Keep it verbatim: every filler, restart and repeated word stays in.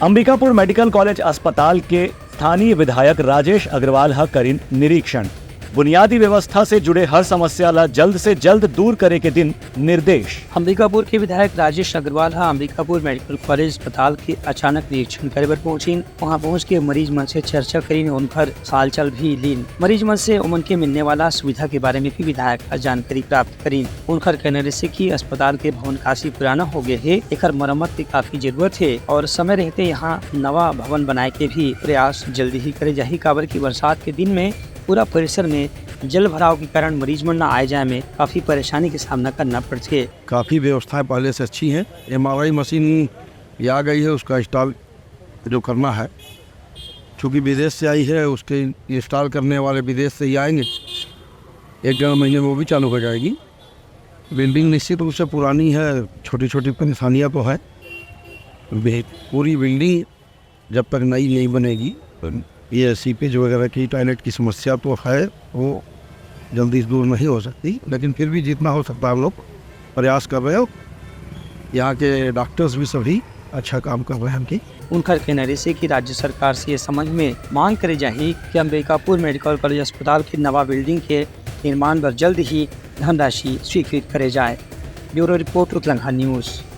Ambikapur medical college अस्पताल के स्थानीय विधायक राजेश अग्रवाल ह करिन निरीक्षण। बुनियादी व्यवस्था से जुड़े हर समस्या ला जल्द से जल्द दूर करे के दिन निर्देश। अंबिकापुर के विधायक राजेश अग्रवाल ह अंबिकापुर मेडिकल कॉलेज अस्पताल के अचानक निरीक्षण करे बर पहुंचिन। वहां पहुंच के मरीज मन से चर्चा करिन, उनकर हालचाल भी लीन। मरीज मन से उमन के मिलने वाला सुविधा के बारे में भी विधायक ह जानकारी प्राप्त करिन। उनकर कहना रहिसे कि अस्पताल के भवन काफी पुराना हो गए हे, एकर मरम्मत के काफी जरूरत हे और समय रहते यहाँ नवा भवन बनाए के भी प्रयास जल्दी ही करे जाही, काबर कि बरसात के दिन में पूरा परिसर में जल भराव के कारण मरीज मन ला आए जाए में काफी परेशानी के सामना करना पड़थे। काफ़ी व्यवस्थाएं पहले से अच्छी हैं। एमआरआई मशीन भी आ गई है, उसका इंस्टॉल जो करना है, चूँकि विदेश से आई है, उसके इंस्टॉल करने वाले विदेश से ही आएंगे। एक डेढ़ महीने में वो भी चालू हो जाएगी। बिल्डिंग निश्चित रूप से पुरानी है, छोटी छोटी परेशानियाँ तो है। बे- पूरी बिल्डिंग जब तक नई नहीं बनेगी, ये सीपेज वगैरह की, टॉयलेट की समस्या तो है, वो जल्दी से दूर नहीं हो सकती, लेकिन फिर भी जितना हो सकता है हम लोग प्रयास कर रहे हो। यहाँ के डॉक्टर्स भी सभी अच्छा काम कर रहे हैं उनकी। उनकर कहना रहिसे कि राज्य सरकार से ये समझ में मांग करे जाही कि अंबिकापुर मेडिकल कॉलेज अस्पताल के नवा बिल्डिंग के निर्माण बर जल्द ही धनराशि स्वीकृत करे जाए। Bureau report, Utlangha news.